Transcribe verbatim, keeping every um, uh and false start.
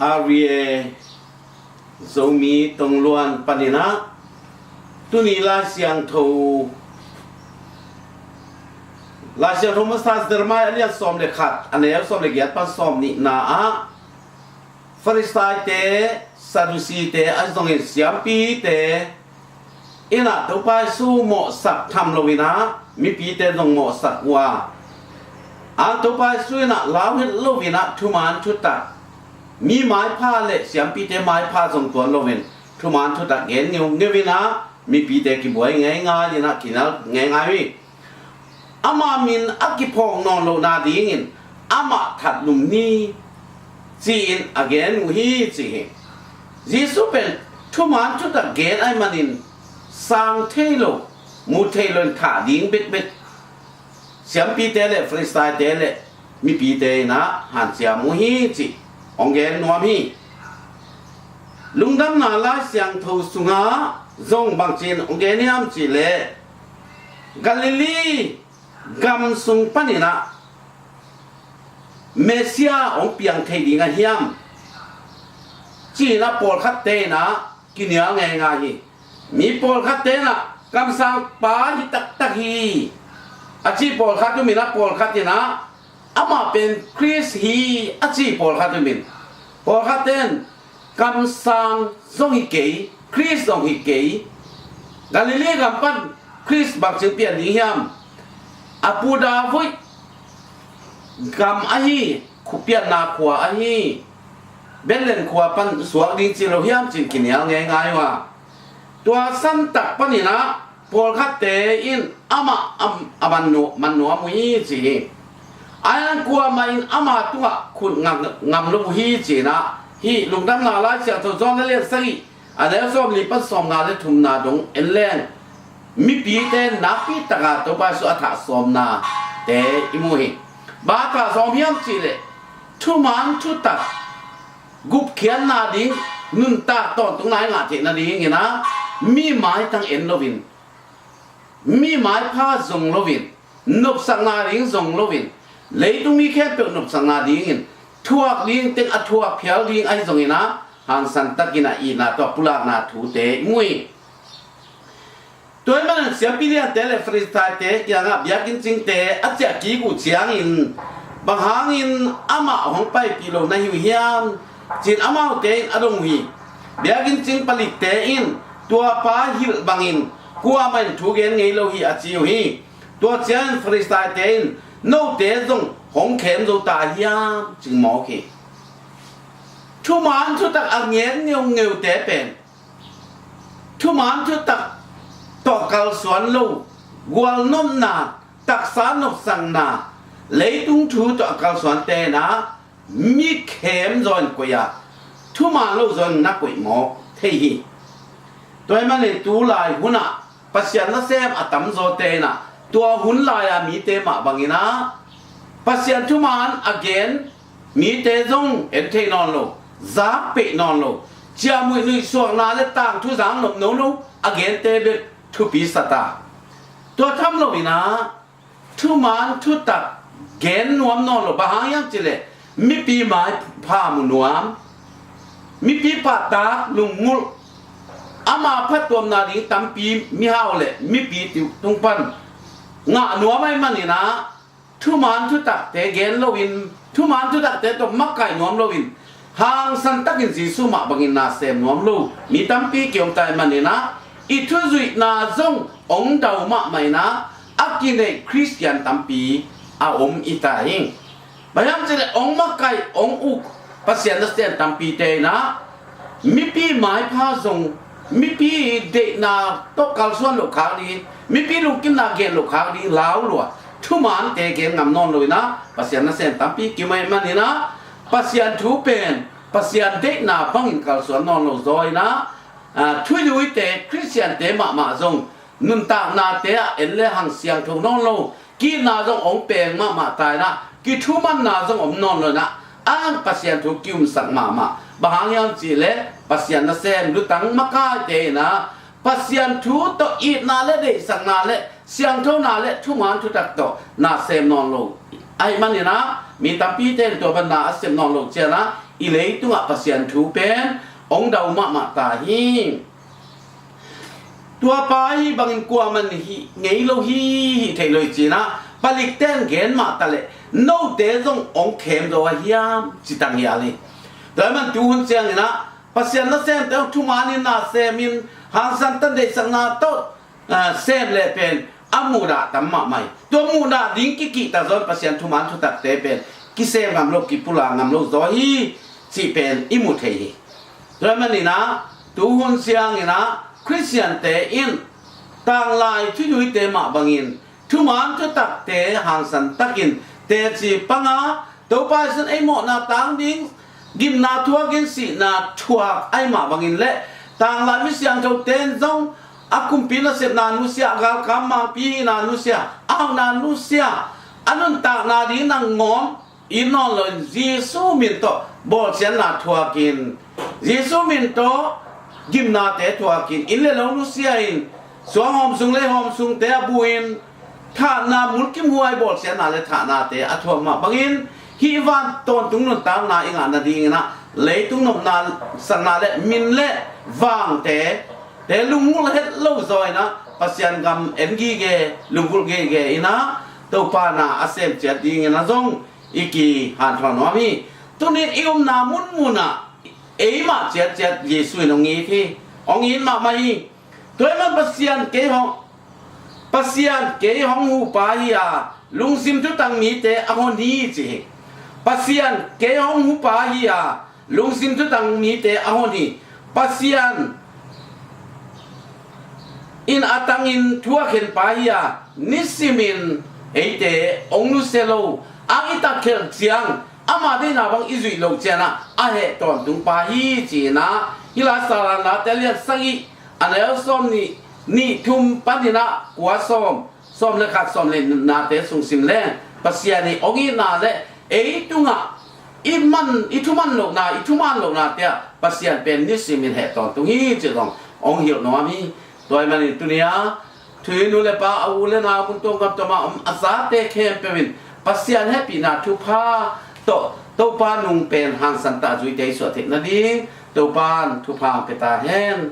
R V A Zomi Tongluan panin ah tuni Lai Siangtho, Lai Siangtho masa Jeremiah a lian sawm le khat, a neu sawm le giat pan sawm nihna ah Farisaite, Sadusite ahi zongin siampite in ah Topa Jesu mawhsak tham loin ah mipite zong mawhsak uh a, an Topa Jesu in ah lau het loin ah thuman thutak, mi maipha le siampite maipha zong tuan loin thuman thutak gen ngeungeu in ah mipite kibuai ngeingai in ah kinal ngeingai uh hi. Ama min a kiphawk nawn loh nadingin amah that lum ni, ci-in a gen uh hi, ci hi. Jesu pen thuman thutak gen ahih manin sang thei lo, mu thei lo in thah ding bekbek siampite le Farisaite le mipite in ah hanciam uh hi, ci hong gen nuam hi. Lungdamna Lai Siangtho sungah zong bangci-in hong gen hiam cih leh, Galilee gam sung panin ah Messiah hong piang thei ding a hiam, ci-in ah pawlkhatte in ah kinial ngeingai hi. Mi pawlkhatte in ah kamsangpa hi taktak hi, a ci pawlkhat um in ah, pawlkhat in ah amah pen Khrist hi, a ci pawlkhat um in, pawlkhatte in kamsang zong hi kei, Khrist zong hi kei. Galilee gam pan Khrist bangci pian ding hiam? A pu David gam ahi, khu pianna khua ahi Bethlehem khua pan suak ding ci lo hiam, ci-in kinial ngeingai uh a, tua santak panin ah pawlkhatte in amah a, a man nuam, man nuam uh hi, ci hi. Ahi zongin kuamah in ama tungah khut ngam, ngam lo uh hi, ci-in ah hih Lungdamna Lai Siangtho John a lian sagih, a neu sawmli pan sawmnga le thumna dong en leng, mipite nakpi takin Topa Jesu a thah sawmnate i mu hi. Bang a thah sawm hiam cih leh, thuman thutak gupkhiatna ding, nuntak tawntungna i ngah theih nadingin ah mi maitang en loin, mi maipha zong loin, nopsakna ding zong loin, leitung mi khempeuh nopsakna dingin thuak ding teng a thuak phial ding ahi zongin ah hangsan takin a itna tawh pulakna thute i mu hi. Tua ahih manin siampi liante le Farisaite kiangah biakinn cingte a ciah kik uh ciangin, bang hangin amah hong paipih lo na hi uh hiam, ci-in amaute in a dong uh hi. Biakinn cing palikte in tua pa hilh bangin kuamah in thu gen ngei lo hi, a ci uh hi. Tua ciangin Farisaite in, note zong hong khem zo ta hiam, ci-in mawk hi. Thuman thutak a ngen ngeungeute pen thuman thutak tawh kalsuan lo, gualnopna, taksa nopsakna, leitung thu tawh a kalsuante in ah mi khem zaw in koih a, thuman lo zaw in na koih mawk thei hi. Tua ahih manin tu lai hunah Pasian nasem a tamzawte in ah tua hun lai-a mite mah bangin ah Pasian thuman a gen mite zong en thei nawn lo, zak peih nawn lo, ciahmuih nuihsuakna le tangthu zak nop nawn lo a gente bek thupi sa ta. Tua tham loin ah thuman thutak gen nuam nawn lo, bang hang hiam cih leh mipi maipha mu nuam, mipi pahtak lungngulh, ama phattuamna ding tampi mihau le mipi tung pan ngah nuam ahih manin ah thuman thutakte gen loin, thuman thutakte tawh makaih nuam loin, hangsan takin Jesu mah bangin na sem nuam lo mi tampi kiom ta ahih manin ah, i thuzuihna zong hong dau mahmah in ah, a kineih Khristian tampi a om i ta hi. Bang hiam cih leh hong makaih, hong uk Pasian nasem tampite in ah, mipi maipha zong, mipi deihna tawh kalsuan loh khak ding, mipi lungkimna gen loh khak ding lau lua, thumante gen ngam nawn lo in ah, Pasian nasem tampi kiom ahih manin ah, Pasian thu pen, Pasian deihna bangin kalsuan nawn lo zaw in ah, aa, thuzuite, Khristiante mahmah zong nuntaknate ah en le hang siangtho nawn lo, ki-itna zong hong peng mahmah ta in ah, kithumanna zong om nawn lo in ah, ang Pasian thu ki-umsak mahmah. Bang hang hiam cih leh Pasian nasem lutang makaite in ah, Pasian thu tawh itna le deihsakna le siangthona le thuman thutak tawh na sem nawn lo ahih manin ah, mi tampite in tua bang na a sem nawn lo ciangin ah, i leitungah Pasian thu pen hong dau mahmah ta hi. Tua pa ahi bangin kuaman hih ngei lo hi, hih theih lo hi cinah palikten gen mah ta leh note zong hong khem zo a hiam ci tang hial hi. Tua ahih man tu hun cianginah Pasian nasemte hong thumanin na semin hangsan tan deihsakna tawh sem leh pen a muhdah tam mahmah hi. Tua muhdah ding kikihta zawn Pasian thuman thutakte pen kisem ngam lo, kipula ngam lo zaw hi cih pen i mu thei hi. Tua ahih maninah tu hun cianginah Khristiante in tanglai thuzuite mah bangin thuman thutakte hangsan takin teci panga Topa Jesuh in ei mawhna tang ding gimna thuakin sihna thuak ahih mah bangin le tanglai mi siangthote in zong a kumpi nasepna nusia, a galkap mangpi hihna nusia, a hauhna nusia, a nuntakna ding nangawn it nawn loin Jesuh min tawh bawlsiatna thuakin, Jesuh min tawh gimnate thuakin, inn le lo nusia in, suang hawm sung, lei hawm sungte a buin, thahna, mulkimhuai bawlsiatna le thahnate a thuak mah bangin hih van tawntung nuntakna i ngah nadinginah leitung nopna, sanna le min le vangte te lunggulh het lo zaw inah Pasian gam en gige, lunggulh gige inah Topa na a sem ciat dinginah zong i kihanthawn nuam hi. Tunin i umna munmunah eimah ciatciat Jesuh in hong it hi, hong it mahmah hi. Tua ahih man Pasian kei hong, Pasian kei hong hupa hi a, lungsim thutang mite a hon hi ci hi. Pasian kei hong hupa hi a, lungsim thutang mite a hon hi. Pasian in a tangin thu a khenpa hi a, nisimin eite hong nusia lo, ang i tatkhelh ciang ama deihna bang i zuih loh cianah a heh tawntungpa hi cinah hih lai Salan Late lian sagih a neu sawm nih, nih thum paninah kua sawm, sawm le khat, sawm le nihte sung sim leng Pasian i hong itna le ei tungah i man, i thuman lohna, i thuman lohnate ah Pasian pen nisimin heh tawntung hi cih zong hong hilh nuam hi. Tua ahih manin tuni-a thu hi nu le pa, a u le nau, mun tuam gam tuam a om a zate khempeuh in Pasian hehpihna thupha tawh Topa nung pen hangsan tah zuite i suah theih nading Topa in thupha hong pia ta hen.